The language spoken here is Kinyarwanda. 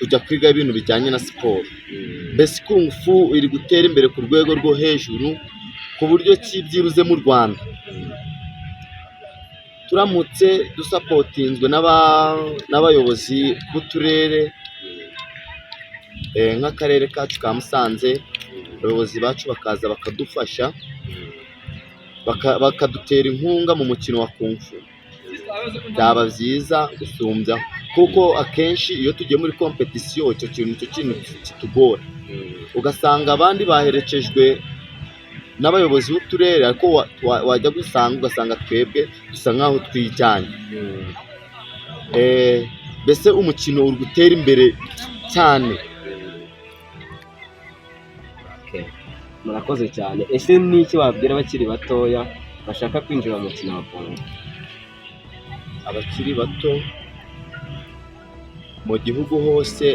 kujya kwiga ibintu bijyanye na siporo. Mbese kung fu iri gutera imbere ku rwego rwo hejuru, ku buryo ki byibuze mu Rwanda turamutse dusupportinzwe n'abayobozi b'uturere, nk'akarere kacu ka Musanze, abayobozi bacu bakaza bakadufasha, bakadutera inkunga mu mukino wa kung fu, byaba byiza gusumbyaho, kuko akenshi iyo tugiye muri compétition icyo kintu nicyo kintu kitugora, ugasanga abandi baherekejwe n'abayobozi b'uturere, ariko wajya gusanga ugasanga twebwe dusa nk'aho twijyanye. Mbese umukino uri gutera imbere cyane. Okay. Murakoze cyane. Ese ni iki wabwira abakiri batoya bashaka kwinjira mu mukino wa kung fu? Abakiri bato mu gihugu hose.